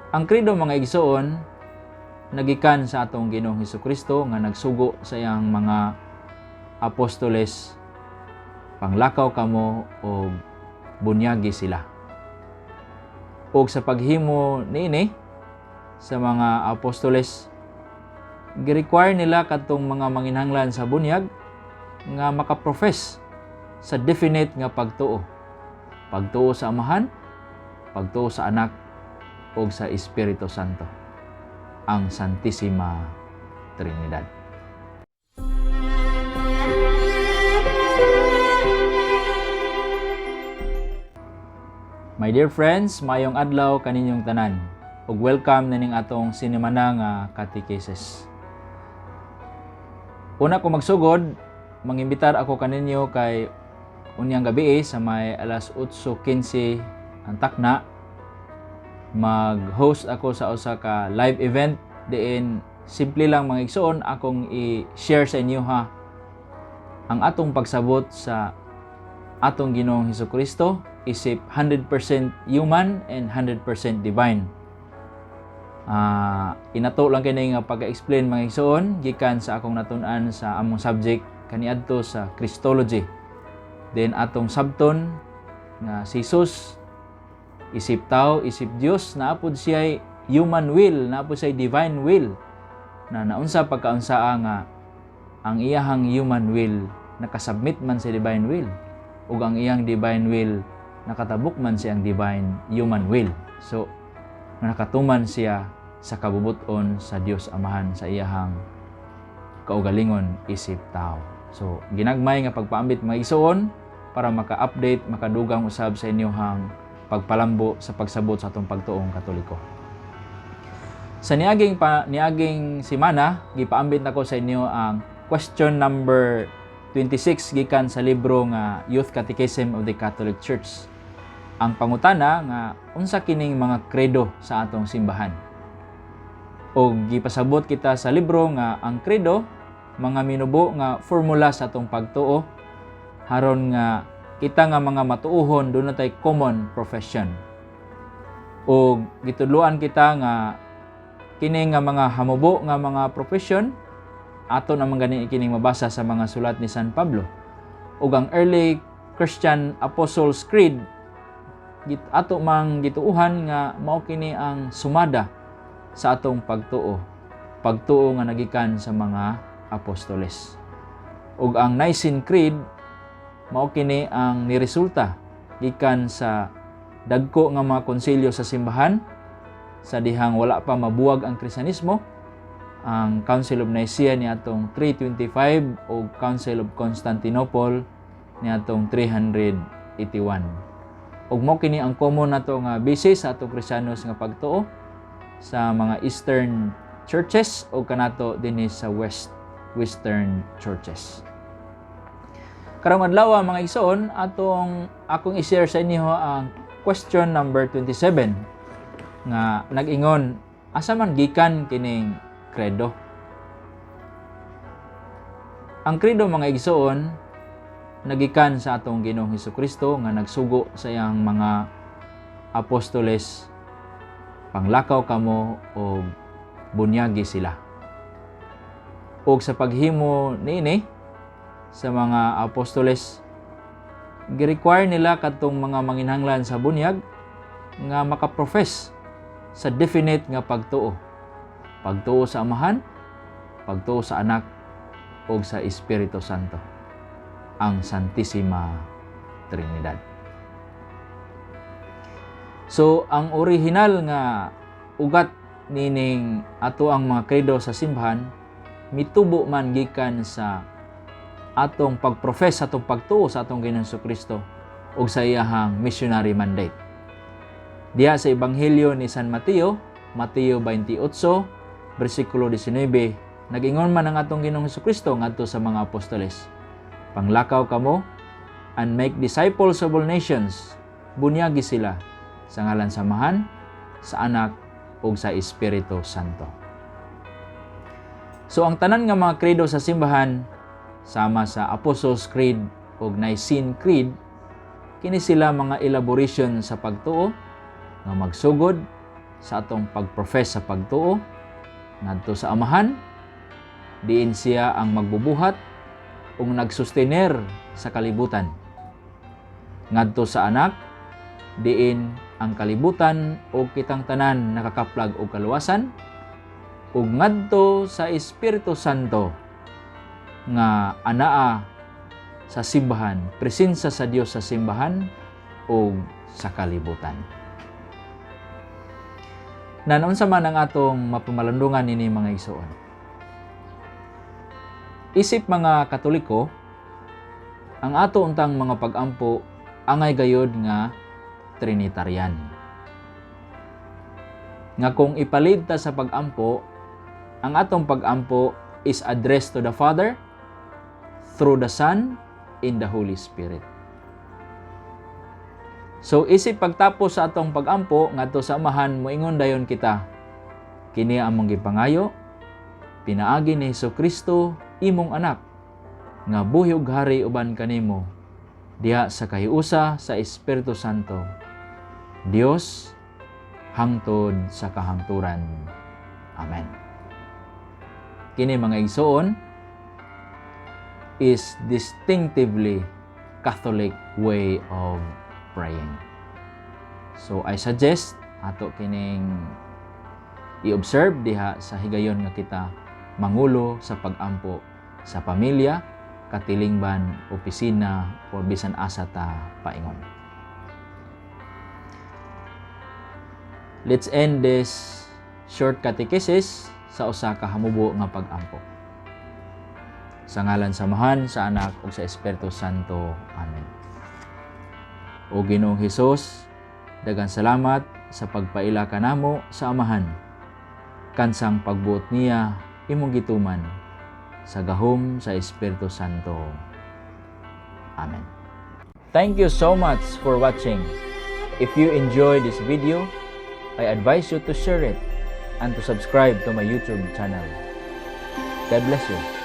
Ang credo, mga igsoon, nagikan sa atong Ginoong Kristo nga nagsugo sa iyang mga apostoles, "Panglakaw kamo og bunyagi sila." Og sa paghimo niini sa mga apostoles, gi-require nila kadtong mga manginhanglan sa bunyag nga makaprofess sa definite nga pagtuo. Pagtuo sa Amahan, pagtuo sa Anak, ug sa Espiritu Santo, ang Santissima Trinidad. My dear friends, mayong adlaw kaninyong tanan ug welcome nining atong sinimana nga catechesis. Una ko magsugod, mangimbitar ako kaninyo kay unyang gabi sa may alas 8:15 ang takna, mag-host ako sa usa ka live event diin simple lang, mga igsoon, akong i-share sa inyo ha ang atong pagsabot sa atong Ginoong Hesus Kristo isip 100% human and 100% divine. Inato lang kini nga pag-explain, mga igsoon, gikan sa akong natun-an sa among subject kaniadto sa Christology. Then atong sabton nga si Jesus, isip tao, isip Dios, naa pod siya human will, naa pod siya divine will na naunsa pagkaunsaa nga ang iyahang human will nakasubmit man sa divine will ug ang iyang divine will nakatabok man siyang divine human will. So nga nakatuman siya sa kabubuton sa Dios Amahan sa iyahang kaugalingon isip tao. So ginagmay nga pagpaambit, mga igsoon, para maka-update, makadugang usab sa inyohang pagpalambo sa pagsabot sa atong pagtuong Katoliko. Sa niaging semana, gipaambit nako sa inyo ang question number 26 gikan sa libro nga Youth Catechism of the Catholic Church. Ang pangutana nga unsa kining mga credo sa atong simbahan. O gipasabot kita sa libro nga ang credo mga minubo nga formula sa atong pagtuo haron nga kita nga mga matuohon duna tay common profession. O gitudloan kita nga kini nga mga hamubo nga mga profession ato naman gani kining mabasa sa mga sulat ni San Pablo. Ug ang early Christian Apostles' Creed ato mang gituohan nga mao kini ang sumada sa atong pagtuo. Pagtuo nga nagikan sa mga apostoles. Ug ang Nicene Creed mao kini ang niresulta gikan sa dagko nga mga konsilyo sa simbahan sa dihang wala pa mabuwag ang Kristiyanismo, ang Council of Nicaea niadtong 325 o Council of Constantinople niadtong 381. Ug mao kini ang common nato nga basis sa atong Kristiyanos nga pagtuo sa mga Eastern churches o kanato dinhi sa Western churches. Karong adlaw, mga igsoon, atong akong i-share sa inyo ang question number 27 nga nag-ingon, asa man gikan kining credo? Ang credo, mga igsoon, nagikan sa atong Ginoong Kristo nga nagsugo sa iyang mga apostoles, "Panglakaw kamo og bunyagi sila." Og sa paghimo niini sa mga apostoles, gi-require nila kadtong mga manginhanglan sa bunyag nga makaprofess sa definite nga pagtuo. Pagtuo sa Amahan, pagtuo sa Anak, ug sa Espiritu Santo, ang Santissima Trinidad. So, ang original nga ugat nining ato ang mga credo sa simbahan mitubo man gikan sa atong pagprofess sa atong pagtuo sa atong Ginoong Kristo ug sa iyahang missionary mandate. Diha sa Ebanghelyo ni San Mateo, Mateo 28, bersikulo 19, nag-ingon man ang atong Ginoong Kristo ngadto sa mga apostoles, "Panglakaw kamo and make disciples of all nations, bunyagi sila sa ngalan sa Amahan, sa Anak ug sa Espiritu Santo." So ang tanan nga mga credo sa simbahan sama sa Apostles' Creed ug Nicene Creed, kini sila mga elaboration sa pagtuo nga magsugod Sa atong pag-profess sa pagtuo ngadto sa Amahan, diin siya ang magbubuhat ug nagsustener sa kalibutan. Ngadto sa Anak, diin ang kalibutan ug kitang tanan nakakaplag og kaluwasan, ug ngadto sa Espiritu Santo nga anaa sa simbahan, presensya sa Dios sa simbahan ug sa kalibutan. Nan unsa man ang atong mapamalundungan nini, mga igsoon? Isip mga Katoliko, ang ato untang mga pag-ampo angay gayod nga Trinitarian. Nga kung ipalid ta sa pag-ampo, ang atong pag-ampo is addressed to the Father through the Son in the Holy Spirit. So isip pagtapos sa atong pag-ampo ngadto sa Amahan, moingon dayon kita, "Kini among gipangayo pinaagi ni Hesus Kristo, imong Anak, nga buhi ug hari uban kanimo diha sa kahiusa sa Espiritu Santo, Dios hangtod sa kahangturan. Amen." Kini, mga igsoon, is distinctively Catholic way of praying. So I suggest ato kining i-observe diha sa higayon nga kita mangulo sa pag-ampo sa pamilya, katilingban, opisina, o bisan asa ta paingon. Let's end this short catechesis sa usa ka hamubo nga pag-ampo. Sa ngalan sa Amahan, sa Anak ug sa Espiritu Santo. Amen. O Ginoong Hesus, daghang salamat sa pagpaila kanamo sa Amahan. Kansang pagbuot niya imong gituman sa gahom sa Espiritu Santo. Amen. Thank you so much for watching. If you enjoyed this video, I advise you to share it and to subscribe to my YouTube channel. God bless you.